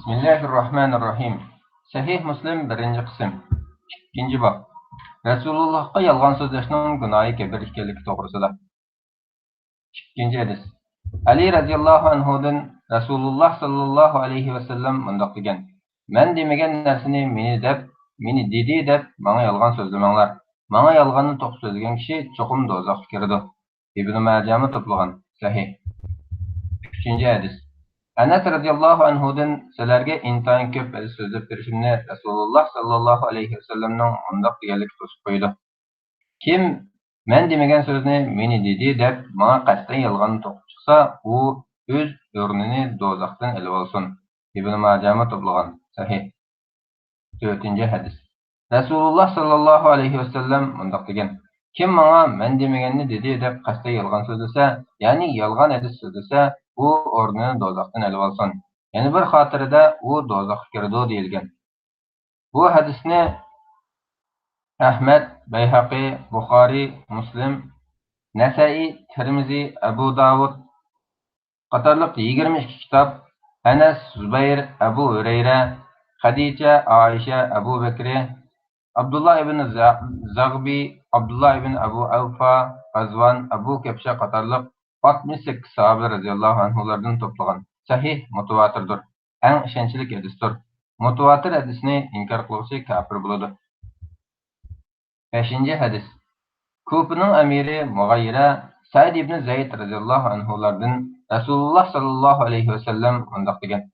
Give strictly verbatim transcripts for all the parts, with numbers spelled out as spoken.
بىسمىللاھىررەھمانىررەھىم. سەھىھ مۇسلىم، بىرىنچى قىسىم. ئىككىنچى باب. رەسۇلۇللاھقا يالغان سۆزلەشنىڭ گۇناھى كەبىر ئىكەنلىكى توغرىسىدا. ئىككىنچى ھەدىس. ئەلى رەزىياللاھۇ ئەنھۇدىن رەسۇلۇللاھ ساللاللاھۇ ئەلەيھى ۋەسەللەم مۇنداق دېگەن: «مەن دېمىگەن نەرسىنى مېنى دەپ، مېنى دېدى دەپ ماڭا يالغان سۆزلىمەڭلار. ماڭا يالغاننى توقۇپ سۆزلىگەن كىشى چوقۇم دوزاخقا كىرىدۇ.» ئىبنى ماجەمۇ توپلىغان. سەھىھ. ئۈچىنچى ھەدىس. ئەنەس رەزىياللاھۇ ئەنھۇدىن: «سىلەرگە ئىنتايىن كۆپ ھەدىس سۆزلەپ بېرىشىمنى رەسۇلۇللاھ ساللاللاھۇ ئەلەيھى ۋەسەللەمنىڭ مۇنداق دېگەنلىكى توسۇپ قويىدۇ: كىم مەن دېمىگەن سۆزنى مېنى دېدى دەپ ماڭا قەستەن يالغاننى توقۇپ چىقسا، ئۇ ئۆز ئورنىنى دوزاختىن ئېلىۋالسۇن.» ئىبنى ماجەمۇ توپلىغان. سەھىھ. تۆتىنچى ھەدىس. رەسۇلۇللاھ ساللاللاھۇ ئەلەيھى ۋەسەللەم مۇنداق دېگەن: «كىم ماڭا مەن دېمىگەننى دېدى دەپ قەستەن يالغان سۆزلىسە، يەنى يالغان ھەدىس سۆزلىسە، ئۇ ئورنىنى دوزاختىن ئېلىۋالسۇن. يەنە بىر خاتىرىدە ئۇ دوزاخقا كىرىدۇ» دېيىلگەن. بۇ ھەدىسنى ئەھمەد، بەيھەقى، بۇخارىي، مۇسلىم، نەسەئىي، تىرمىزى، ئەبۇ داۋۇد قاتارلىق يىگىرمە ئىككى كىتاب، ئەنەس، زۇبەير، ئەبۇ ھۈرەيرە، خەدىچە، ئائىشە، ئەبۇ بەكرى، ئابدۇللا ئىبن زە-، زەغبى، ئابدۇللا ئىبن ئەبۇ ئەۋفا، غەزۋان، ئەبۇ كەبشە قاتارلىق ئاتمىش سەككىز ساھابە رەزىياللاھۇ ئەنھۇلاردىن توپلىغان. سەھىھ، مۇتەۋاتىردۇر. ئەڭ ئىشەنچلىك ھەدىستۇر. مۇتەۋاتىر ھەدىسنى ئىنكار قىلغۇچى كاپىر بولىدۇ. بەشىنچى ھەدىس. كۇپىنىڭ ئەمىرى مۇغەيرە سەئىد ئىبنى زەيد رەزىياللاھۇ ئەنھۇلاردىن رەسۇلۇللاھ ساللاللاھۇ ئەلەيھى ۋەسەللەم مۇنداق دېگەن: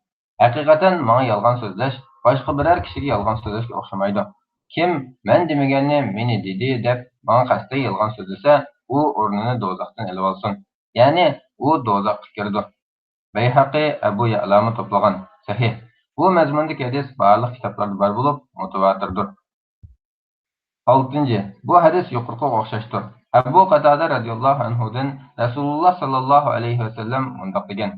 «ھەقىقەتەن ماڭا يالغان سۆزلەش باشقا بىرەر كىشىگە يالغان سۆزلەشكە ئوخشىمايدۇ. كىم مەن دېمىگەننى مېنى دېدى دەپ ماڭا قەستەن يالغان سۆزلىسە، ئۇ ئورنىنى دوزاختىن ئېلىۋالسۇن.» يەنى ئۇ دوزاخقا كىرىدۇ. بەيھەقى، ئەبۇ يەئلامۇ توپلىغان. سەھىھ. بۇ مەزمۇندىكى ھەدىس بارلىق كىتابلاردا بار بولۇپ، مۇتەۋاتىردۇر. ئالتىنچى، بۇ ھەدىس يۇقىرىقىغا ئوخشاشتۇر. ئەبۇ قاتادە رەزىياللاھۇ ئەنھۇدىن رەسۇلۇللاھ ساللاللاھۇ ئەلەيھى ۋەسەللەم مۇنداق دېگەن: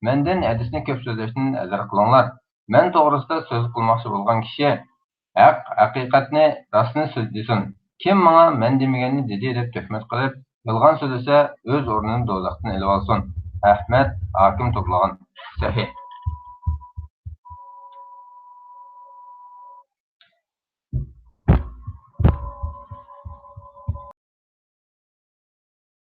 «مەندىن ھەدىسنى كۆپ سۆزلەشتىن ھەزەر قىلىڭلار. مەن توغرىسىدا سۆز قىلماقچى بولغان كىشى ھەق، ھەقىقەتنى، راستنى سۆزلىسۇن. كىم ماڭا مەن دېمىگەننى دېدى دەپ تۆھمەت قىلىپ، يالغان سۆزلىسە، ئۆز ئورنىنى دوزاختىن ئېلىۋالسۇن.» ئەھمەد، ھاكىم توپلىغان. سەھىھ.